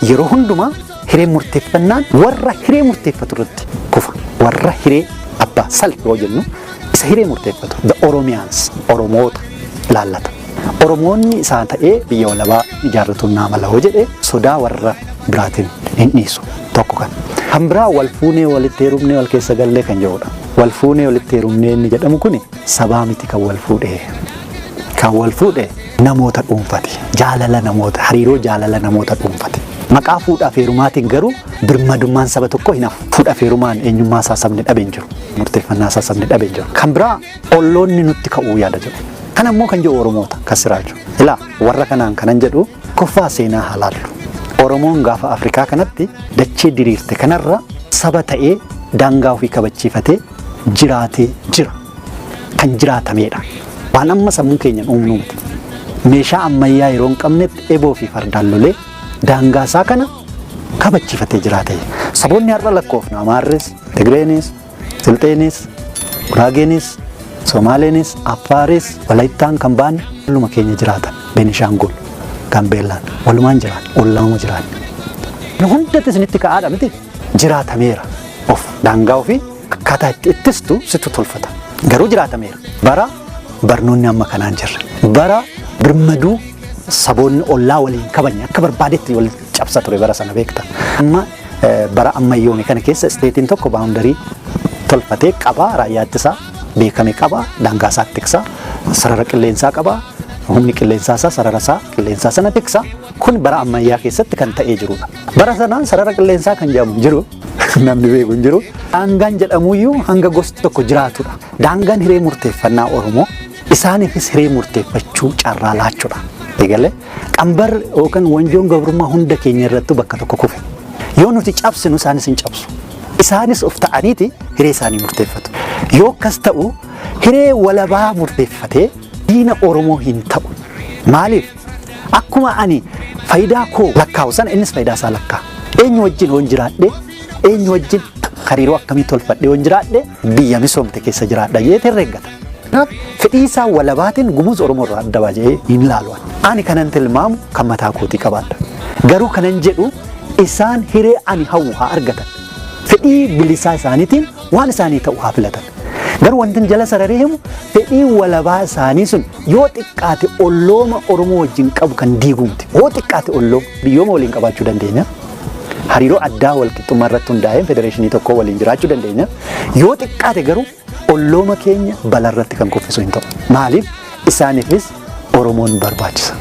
Yeroo hundumaa hiree murteeffannaan warra hiree murteeffatu irratti kufa. Warra hiree abbaa self yoo jennu, isa hiree murteeffatu, the Oromians, Oromoota ilaallata. Oromoonni isaa ta'ee biyya walabaa ijaarratuun naa mala hoo jedhee sodaa warra biraatiin hin dhiisu tokko kan. Kan biraa wal fuunee, walitti heerumnee, wal keessa gallee kan jedhudha. Wal fuunee walitti heerumnee inni jedhamu kuni sabaa miti kan wal fuudhee. Kan wal fuudhe namoota dhuunfati. Jaalala namoota, hariiroo jaalala namoota dhuunfati. Maqaa fuudhaaf heerumaatiin garuu birmadummaan saba tokko hin hafu. Fuudhaaf heerumaan eenyummaa isaa sabni dhabe hin jiru. Murteeffannaa isaa sabni dhabe hin jiru. Kan biraa olloonni nutti ka'uu yaada jedhu. Kan ammoo kan jedhu Oromoota kan siraaju. Ilaa, warra kanaan kanan jedhu, koffaa seenaa haa laallu. Oromoon gaafa Afrikaa kanatti dachee diriirte kanarra saba ta'ee daangaa ofii kabachiifatee jiraatee jira. Kan jiraatamedha. Waan amma sammuu keenyan uumnu miti. Meeshaa ammayyaa yeroo hin qabnetti eboo fi fardaan lolee daangaa isaa kana kabachiifatee jiraate. Saboonni har'a lakkoofnu Amaarris, Tigreenis, Silxeenis, Guraageenis, Somaaleenis, Affaaris, Walaayittaan kan ba'an waluma keenya jiraatan. Beenishaangul, Gaambeellaan walumaan jiraan, ollaama jiraan. Nu hundatti isinitti ka'aadha miti, jiraatameera. Of daangaa ofii akkaataa itti ittistu situ tolfata. Garuu jiraatameera. Bara barnoonni amma kanaan jirre. Bara birmaduu saboonni ollaa waliin kabajne akka barbaadetti wal cabsa ture bara sana, beekta. Amma bara ammayyoome kana keessa stateiin tokko boundary tolfatee qaba, raayyaa ittisaa beekame qaba, daangaa isaa tiksa, sarara qilleensaa qaba, humni qilleensaa isaa sarara isaa qilleensaa sana tiksa. Kun bara ammayyaa keessatti kan ta'ee jirudha. Bara sanaan sarara qilleensaa kan jedhamu jiru namni beeku hin jiru. Daangaan jedhamuyyuu hanga gosti tokko jiraatudha. Daangaan hiree murteeffannaa Oromoo isaaniifis hiree murteeffachuu carraa laachuudha. Egalee qambar yookaan wanjoon gabrummaa hunda keenya irrattuu bakka tokko kufe. Yoo nuti cabsinu isaanis hin cabsu. Isaanis of ta'aniiti hiree isaanii murteeffatu. Yoo akkas ta'u hiree walabaa murteeffatee diina Oromoo hin ta'u. Maaliif? Akkuma ani faayidaa koo lakkaa'u sana innis faayidaa isaa lakkaa'a. Eenyu wajjin hoon jiraadhe, eenyu wajjin hariiroo akkamii tolfadhe hoon jiraadhe, biyya misoomte keessa jiraadha jedhee herreeggata. Kanaaf fedhii isaa walabaatiin Gumuz Oromoo irraa adda baasee hin ilaalu. Ani kanan tilmaamu kan mataa kootii qabaadha. Garuu kanan jedhu isaan hiree ani hawwu haa argatan. Fedhii bilisaa isaaniitiin waan isaanii ta'u haa filatan. Garuu wanti jala sararee himu, fedhii walabaa isaanii sun yoo xiqqaate ollooma Oromoo wajjin qabu kan diiguu miti. Yoo xiqqaate ollooma biyyooma waliin qabaachuu dandeenya. Hariiroo addaa wal qixxummaa irratti hundaa'ee federeeshinii tokko waliin jiraachuu dandeenya. Yoo xiqqaate garuu ollooma keenya balaa irratti kan kuffisu hin ta'u. Maaliif? Isaaniifis Oromoon barbaachisa.